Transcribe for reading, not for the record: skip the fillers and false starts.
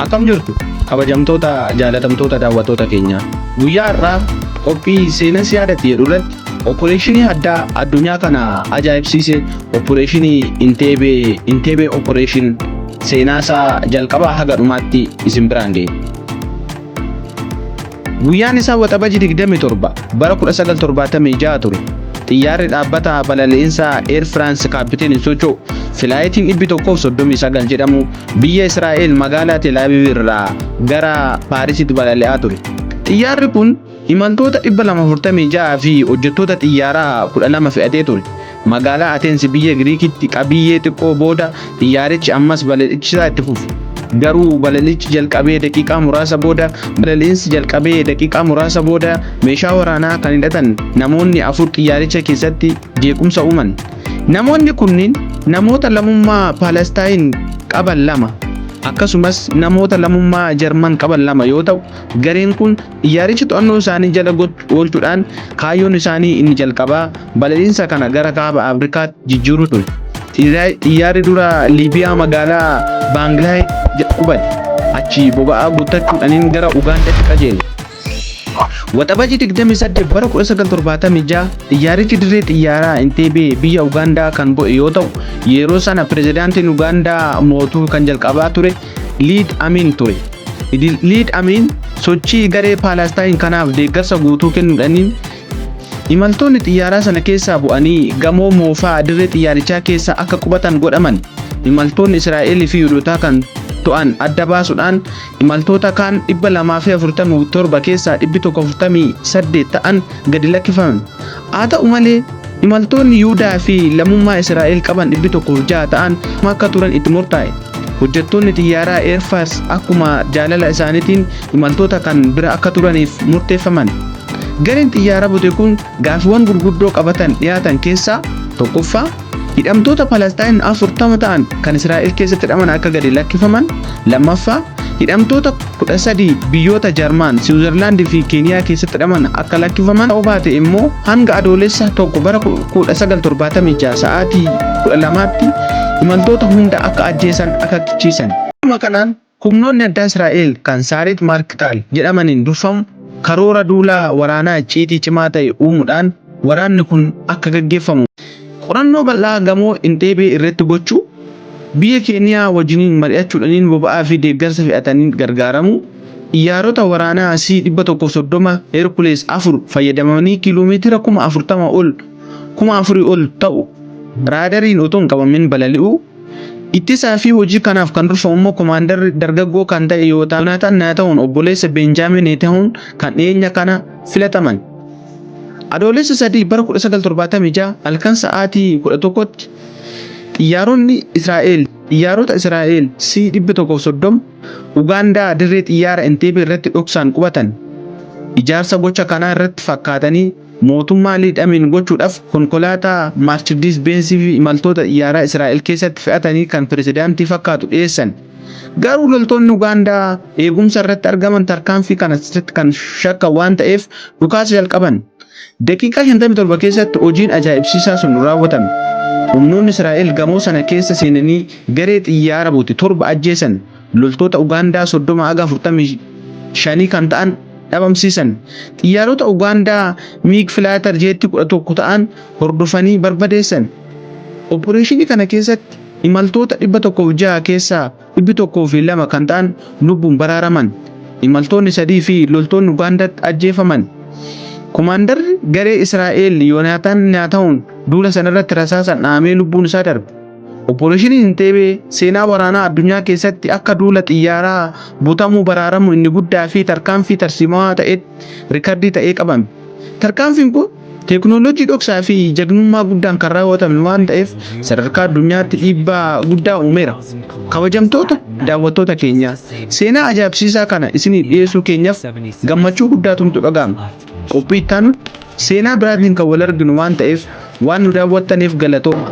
Akkam jirtu kabajamtoota jaalatamtoota daawwattoota keenyaa. Guyyaa har'aa qophii seenaa si yaadatti jedhu irratti opereeshinii addaa addunyaa kana ajaa'ibsiise, opereeshinii Inteebee, Inteebee opereeshin, seenaa isaa jalqabaa haga dhumaatti isin biraan ga'e. Guyyaan isaa Waxabajji 27 bara 1976 ture. Xiyyaarri dhaabbata balali'insa Air France kaapiteeniin socho'u filaayitiin 139 jedhamu biyya Israa'el magaalaa Tel Aviv irraa gara Paarisitti balali'aa ture. Xiyyaarri kun imaltoota 246 fi hojjettoota xiyyaaraa 12 fe'atee ture. Magaalaa Ateensi biyya Giriikitti qabiyyee xiqqoo booda xiyyaarichi ammas balali'icha itti fufe. Garuu balali'insi jalqabee daqiiqaa muraasa booda meeshaa waraanaa kan hidhatan namoonni afur xiyyaaricha keessatti jeequmsa uuman. Namoonni kunniin namoota lammummaa Paalestaayin qaban lama, akkasumas namoota lammummaa Jarman qaban lama yoo ta'u, gareen kun xiyyaaricha to'annoo isaanii jala oolchuudhaan kaayyoon isaanii inni jalqabaa balali'insa kana gara kaaba Afrikaatti jijjiiruu ture. Xiyyaarri dura Liibiyaa magaalaa Baangilaay qubate. Achi boba'aa guuttachuudhaan gara Ugaandaatti qajeele. Waxabajji 28 bara 1976 xiyyaarichi dirree xiyyaaraa Inteebee biyya Ugaandaa kan bu'e yoo ta'u, yeroo sana pirezidaantiin Ugaandaa mootuu kan jalqabaa ture Liid Amin ture. Liid Amin sochii garee Paalestaayin kanaaf deeggarsa guutuu kennuudhaan imaltoonni xiyyaaraa sana keessaa bu'anii gamoo moofaa dirree xiyyaarichaa keessa akka qubatan godhaman. Imaltoonni Israa'elii fi Yihuudootaa kan to'an adda baasuudhaan imaltoota kaan 247 keessaa 148 ta'an gadi lakkifaman. Haa ta'u malee, imaltoonni Yihudaa fi lammummaa Israa'el qaban 106 ta'an akka turan itti murtaa'e. Hojjettoonni xiyyaaraa Air France akkuma jaalala isaaniitiin imaltoota kan bira akka turaniif murteeffaman. Gareen xiyyaara bute kun gaafiiwwan gurguddoo qabatan dhiyaatan keessaa tokkoffaa, hidhamtoota Palestaayin 40 ta'an kan Israa'el keessatti hidhaman akka gadi lakkifaman, lammaffaa, hidhamtoota 13 biyyoota Jarman, Siwiizerlaandii fi Keeniyaa keessatti hidhaman akka lakkifaman, ta'uu baate immoo hanga Adoolessa 1 bara 1976 sa'aatii 12tti imaltoota hunda akka ajjeesan akeekkachiisan. Haaluma kanaan humnoonni addaa Israa'el kan Saarit Maarkitaal jedhamaniin durfamu karoora duula waraanaa icciitii cimaa ta'e uumuudhaan waraanni kun akka gaggeeffamu. Qorannoo bal'aa gamoo Inteebee irratti gochuu, biyya Keeniyaa wajjiniin mari'achuudhaniin boba'aa fi deeggarsa fe'ataniin gargaaramuu, xiyyaarota waraanaa C-130 Hercules 4 fayyadamanii kiiloomeetira 40,000 ol 4,000 ol ta'u raadariin otoo hin qabamin balali'uu, Ittisaa fi hojii kanaaf kan durfamu immoo komaandarri dargaggoo kan ta'e Yoonaataan Naatahuun, obboleessa Beenjaamin Neetahuun kan dhiyeenya kana filataman. Adoolessa 3 bara 1976 halkan sa'aatii 11tti xiyyaaronni Israa'el xiyyaarota Israa'el C-130 Ugaandaa dirree xiyyaara Enteebee irratti dhoksaan qubatan. Ijaarsa gocha kanaa irratti fakkaatanii mootummaa Liid Amin gochuudhaaf konkolaataa Maarchidis Beenzii fi imaltoota xiyyaaraa Israa'el keessatti fe'atanii kan pirezidaantii fakkaatu dhiyeessan. Garuu loltoonni Ugaandaa eegumsa irratti argaman tarkaanfii kana kan shakkan waan ta'eef dhukaasa jalqaban. Daqiiqaa 57 keessatti hojiin ajaa'ibsiisaa sun raawwatame. Humnoonni Israa'el gamoo sana keessa seenanii garee xiyyaara bute torba ajjeesan, loltoota Ugaandaa 30 haga 45 kan ta'an dhabamsiisan. Xiyyaarota Ugaandaa MiG Filaatar Jeetti 11 ta'an hordofanii barbadeessan. Opereeshinii kana keessatti imaltoota 106 keessaa 102 kan ta'an lubbuun baraaraman. Imaltoonni sadii fi loltoonni Ugaandaatti ajjeefaman. Komaandarri garee Israa'el Yoonaataan Naatahuun duula sanarratti rasaasaan dhahamee lubbuun isaa darbe. Opereeshiniin Inteebee seenaa waraanaa addunyaa keessatti akka duula xiyyaaraa butamuu baraaramu inni guddaa fi tarkaanfii tarsiimawaa ta'etti rikardii ta'ee qabame. Tarkaanfiin kun teeknooloojii dhoksaa fi jagnummaa guddaan kan raawwatame waan ta'eef sadarkaa addunyaatti dhiibbaa guddaa uumeera. Kabajamtoota daawwattoota keenyaa, seenaa ajaa'ibsiisaa kana isiniif dhiyeessuu keenyaaf gammachuu guddaatu nutti dhaga'ama. Qophii itti aanutti seenaa biraatiin kan wal arginu waan ta'eef waan nu daawwattaniif galatooma.